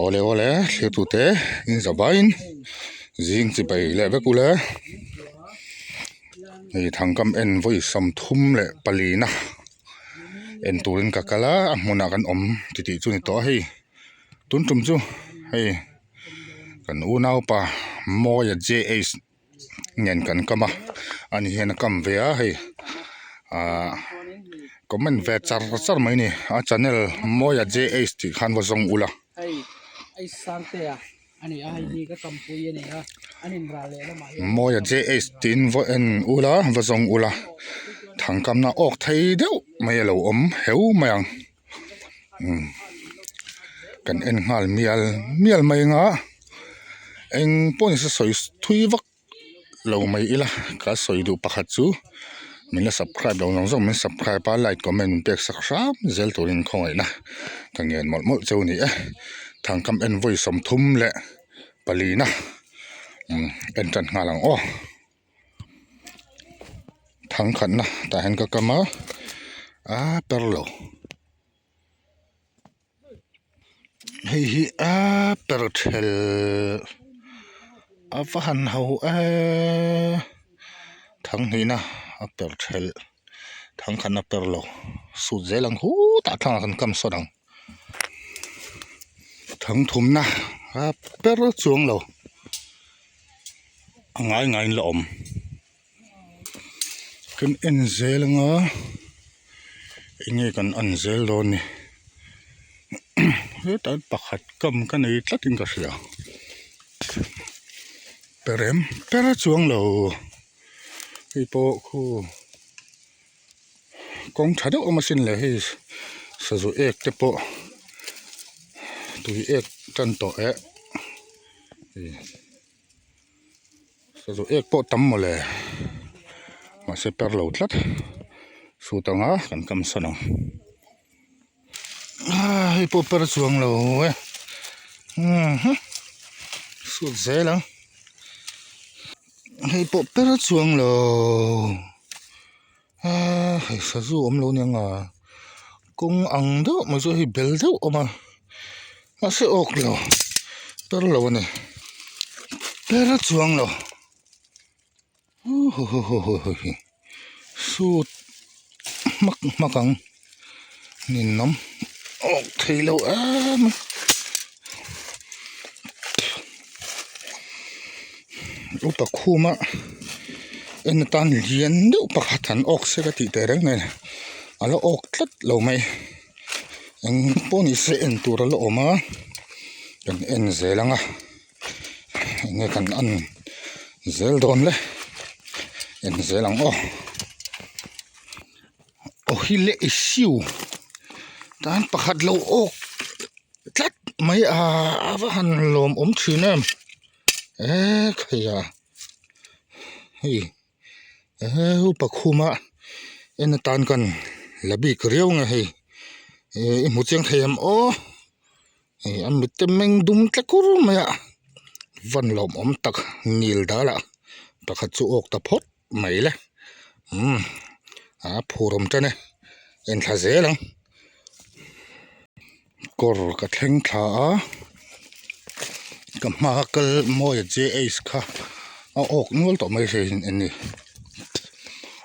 Awle awle thlir tute in za vaiin zing chibai leh vek ule hei thangkam en vawi 34 na en turin ka kal a a hmunah kan awm titih chu a ni tawh a hei tun tum chu hei kan unaupa Mawia JH nen kan kam a ani hian a kam ve a hei ahh comment ve char char mai a ni a channel Mawia JH tih khan va zawng ula. Mawia JH tiin va en ula va zawng ula thangkamna awk thei deuh mai a lo awm heu mai ang umm kan en nghal mial mial mai anga eng pawh ni se sawi thui vak lo mai ila ka sawi duh pakhat chu min la subscribe lo zawng zawng min subscribe a like comment min pek sak hram zel turin khawngaihna ka ngen mawlh mawlh cheu a ni e thangkam en vawi 34 na umm en tan nghal ang aw. Thangkhatna tah hian ka kam a aa per lo hei hi aa per thel a va han ho eee thanghnihna a per thel thangkhatna per lo sut zel ang khutah thlangah kan kam sawn ang thangthumna a per chuang lo. A ngai ngaiin la awm kan en zel anga enge kan en zel dawn ni hetah hian pakhat kam ka nei tlat in ka hria perem per chuang lo hei pawh khu kawng tha deuh awm asin le hei sazu ek te pawh tui ek tan tawh eh. Sazu ek pawh tam mawle mahse per lo tlat sut anga kan kam sawn ang ah hei pawh per chuang lo e umm sut zel ang hei pawh per chuang lo ah hei sazu awm lo nia nga kawng ang deuh mai chu hei bel deuh a awm a mahse awk lo per lo a ni per chuang lo huhuhuhuhi sut hmak hmak ang ninawm awk thei lo em a upa khuma en atan lian deuh pakhat han awk se ka tih teh reng nen a la awk tlat lo mai eng pawh ni se en tur a la awm a kan en zel ang a enge kan en zel dawn le en zel ang aw aw hi le issue tan pakhat lo awk tlat mai a a va han lawm awm thin em eee khaia hei ehe upa khuma en atan kan la bik riau nge hei eh i hmu chiang thei em aw hei a mit te meng dum tle kur mai a van lawm awm tak nil dal ah pakhat chu awk ta phawt mai le umm a phur awm tan e enthla zel ang kawr ka thleng thla a ka hma kal mawi JH kha a awk nual tawh mai hei a ni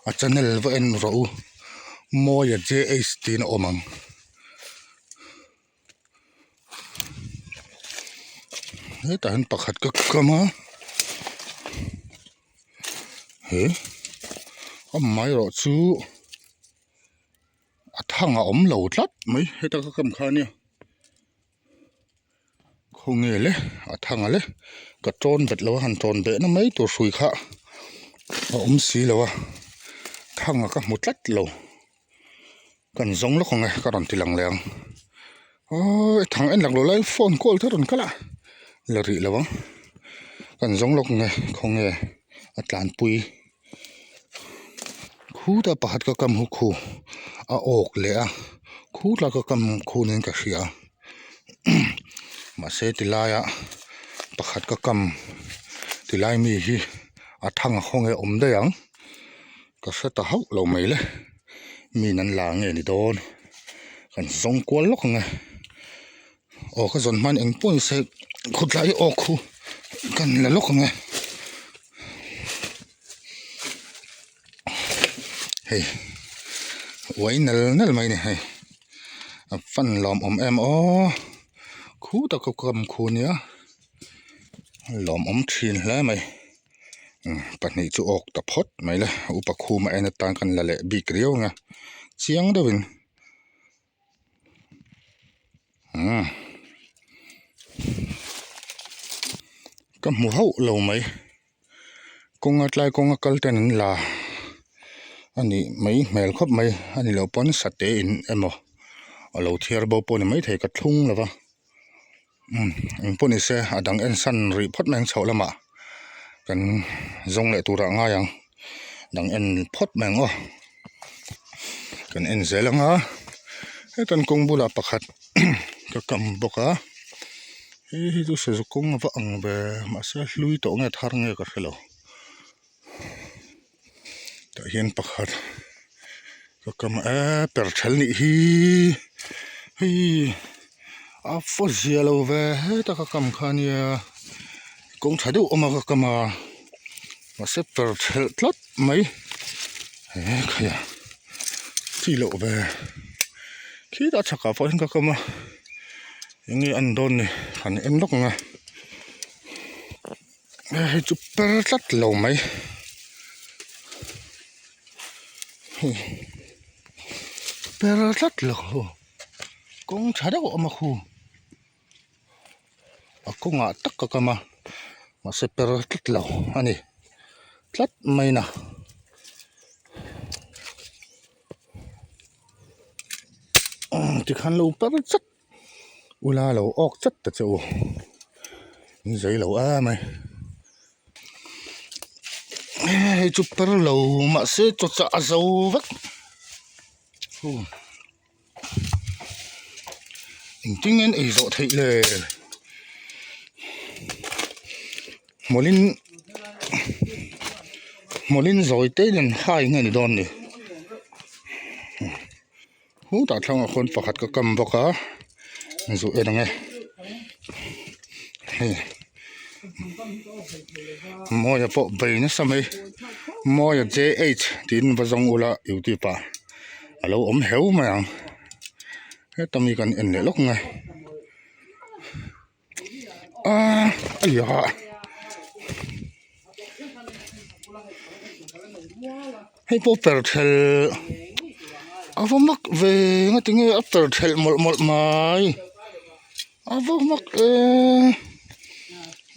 a channel va en rawh u mawi JH tiin a awm ang. Hetah hian pakhat ka kam a he amaherawh chu a thang a awm lo tlat mai heta ka kam kha ania khawnge le a thang a le ka tawn vet lo a han tawn beh na mai tur hrui kha a awm si lo a thang a ka hmu tlat lo. Kan zawng lawk ang e ka rawn ti lang leh ang aww thang en lak loh lai phone call te a rawn kal a la rih lo ang kan zawng lawk ang e khawnge a tlanpui khutah pakhat ka kam hu khu a awk leh a khutah ka kam khu niin ka hria a mahse tilaiah pakhat ka kam tilai mi hi a thang a khawnge awm daih ang. Ka hre ta hauh lo mai le min an la nge ni dawn kan zawng kual lawk ang e. Aw ka zawn hman eng pawh ni se khawtlai aw khu kan la lawk ang e. Hei uai nal nal mai a ni hei a fan lawm awm em aw khu tak a kam khu nia lawm awm thin hle mai pahnih chu awk ta phawt mai le upa khuma en atan kan la leh bik riau ang a chiang deuhin. Umm ka hmu hauh lo mai kawnga tlai kawnga kal ten an la a nih mai hmel khawp mai a ni loh pawn sateh in emaw a lo thiar bo pawh a ni maithei ka thlung lo va umm engpawh ni se a dang en san rih phawt mai ang chhoh lamah kan zawng leh turah a ngai ang dang en phawt mai ang aw kan en zel ang a hetan kawng bulah pakhat ka kam bawk a hei hi chu sazu kawng a va ang ve mahse hlui tawh nge thar nge ka hrelo tah hian pakhat ka kam eee per ṭhel nih hi hei a faw zia lo ve heta ka kam kha ania kawng ṭha deuh awm a ka kam a mahse per ṭhelh tlat mai he khaia chi loh ve khitah chhakah pawh hian ka kam a eng nge an dawn ni han en lawk ang a. Hei chu per tlat lo mai hei per tlat lo kawng tha deuh a awm a khu a kawngah tak a kam a mahse per tlat lo a ni tlat mai na. Tikhan lo per chat. Ula lo awk chat ta che u in zei lo em mai hei chu per lo mahse chaw chah a zo vek engtin nge an ei zawh theih le hmawlin hmawlin zawi te in an hai nge ni dawn ni. Hutah thlangah khawn pakhat ka kam bawk a zu en ang e hei mawia pawh bei nasa mai mawia j h tiin va zawng ula youtube ah a lo awm heu mai ang heta mi kan en leh lawk ang e aaa aiah hei pawh per thelh a va mak ve nga tinge a per thelh mawlh mawlh mai a va mak e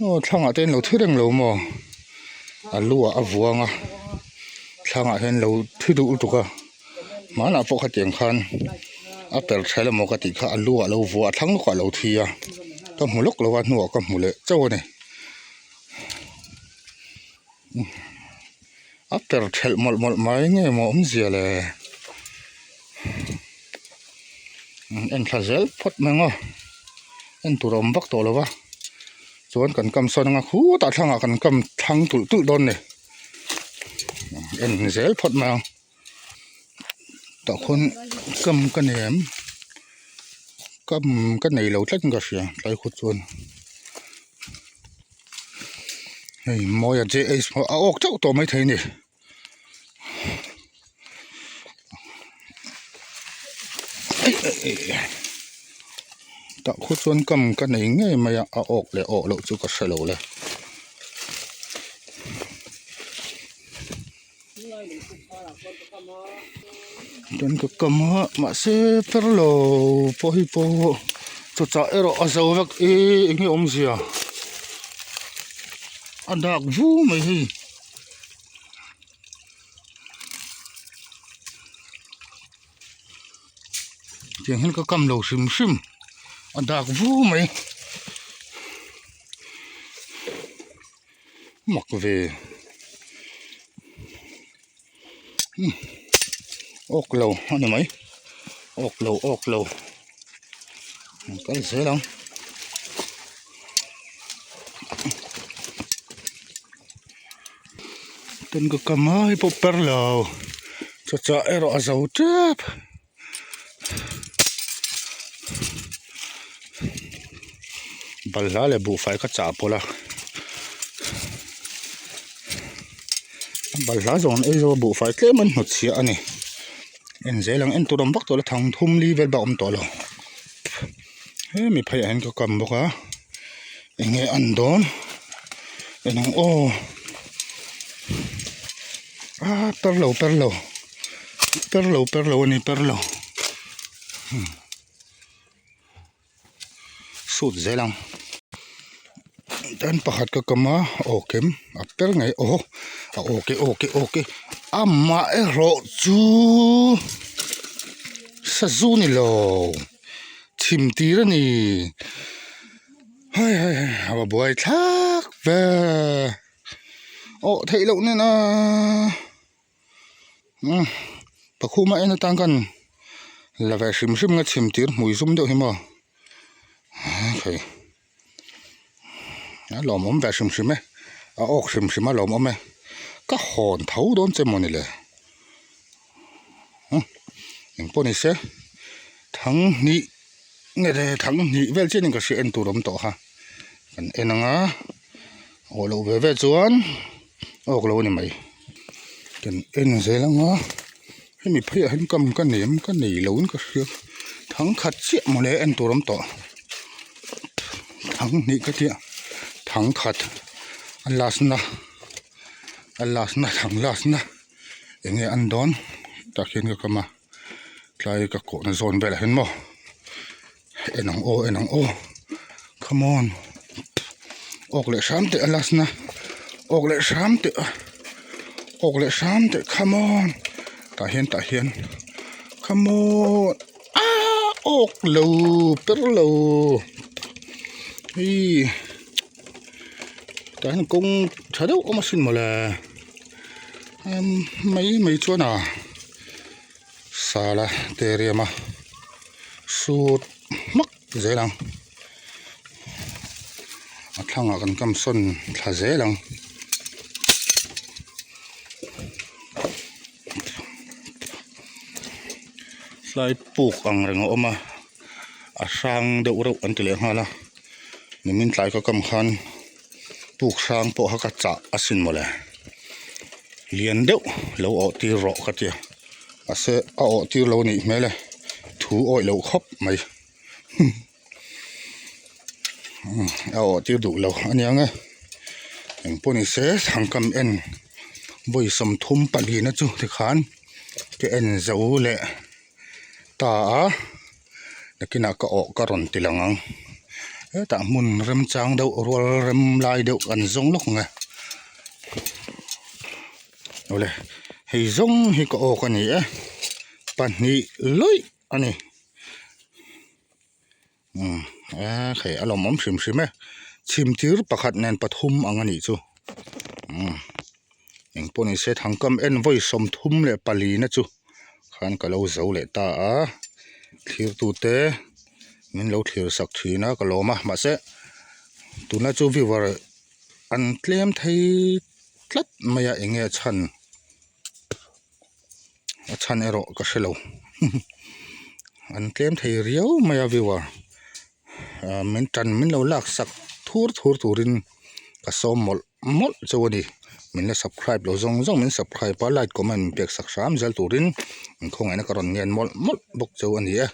aw thlangah te hian lo thi reng lo maw a lu ah a vuang a thlangah hian lo thi duh lutuk a. Hmanah pawh khatiang khan a per thelh emaw ka tih kha a lu ah lo vuah a thlang lawkah a lo thi a ka hmu lawk lo a hnuah ka hmu leh chauh a ni a per thelh mawlh mawlh mai nge maw awmzia le en thla zel phawt mai ang aw en tur a awm vak tawh lo va chuan kan kam sawn anga khutah thlangah kan kam thlang tulh tulh dawn a ni en zel phawt mai ang. Tah khawn kam ka nei em kam ka nei lo tlat in ka hria tlai khaw chuan hei mawi a j h a awk teuh tawh maithei a ni. Tah khu chuan kam ka nei ngei mai a a awk leh awk loh chu ka hre lo le. Chuan ka kam a mahse per lo pawh hi pawh chawchah erawh a zo vek e eng nge awmzia a dak vu mai hei. Tiang hian ka kam lo hrim hrim a dak vu mai mak ve umm awk lo a ni mai awk lo awk lo an kal zel ang. Ten ka kam a hei pawh per lo chawchah erawh a zo tep. Balhla leh buhfai ka chah pawlh a balhla zawng an ei zo a buhfai tlem an hnawt chhiah a ni en zel ang en tur awm vak tawh lo thang thum li vel bak a awm tawh lo hemi pheiah hian ka kam bawk a eng nge an dawn en ang aw a per lo per lo per lo per lo a ni per lo. Sut zel ang tan pakhat ka kam a aw kem a per ngei aw a aw ke aw ke aw ke amaherawh chu sazu ni lo chhim tir a ni hai hai hai a va buai thlak ve awh theih loh nen a. Umm pakhuma en atan khan la ve hrim hrim nga chhim tir hmui zum deuh hi maw hei a lawmawm ve hrim hrim e a awk hrim hrim a lawmawm e ka hawn tho dawn che mawni le umm engpawh ni se thang hnih nge le thang hnih vel chian in ka hria en tur awm tawh kha kan en ang a awh loh ve ve chuan. Awk lo a ni mai kan en zel anga hemi pheiah hian kam ka nem ka nei lo in ka hria thang khat chiah mawle en tur awm tawh thang hnih ka tia thang khat a last na a last na thang last na eng nge an dawn tah khian ka kam a tlai ka kawhna zawn velah hian maw en ang aw en ang aw come on awk leh hram teh a last na awk leh hram teh a awk leh hram teh come on tah hian tah hian come on ah awk lo per lo hei tah hian kawng tha deuh awm asin mawle mai mai chuan a. Sala te riam a sut hmak zel ang a thlangah kan kam sawn thla zel ang. Tlai puk ang reng a awm a a hrang deuh reuh an ti leh nghal a nimin tlai ka kam khan puk hrang pawh kha ka chah asin mawle lian deuh lo awh tir rawh ka tia mahse a awh tir lo anih hmel e thu awih loh khawp mai a awh tir duh lo aniang e engpawh ni se thangkam en vawi sawmthum palina chu tikhan ka en zo leh ta a. Nakinah ka awh ka rawn ti lang ang hetah hmun remchang deuh rual rem lai deuh an zawng lawk ang e awle hei zawng hi ka awk a ni e pahnih lawih a ni umm e hei a lawmawm hrim hrim e chhim tir pakhat nen pathum ang a nih chu umm engpawh ni se thangkam en vawi 34 na chu. Khan ka lo zo leh ta a thlirtute min lo thlir sak thin a ka lawm a mahse tuna chu viewer an tlem thei tlat mai a eng nge a chhan a chhan erawh ka hre lo an tlem thei riau mai a viewer ah min tan min lo lak sak thur thur turin ka sawm mawlh. mawlh chauh a ni min la subscribe lo zawng zawng min subscribe a like comment min pek sak hram zel turin in khawngaihna ka rawn ngen mawlh mawlh bawk chauh a ni e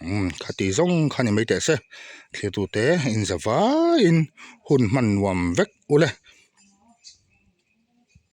umm khati zawng kha ni mai teh se thlir tute in za vaiin hun hman nuam vek ule.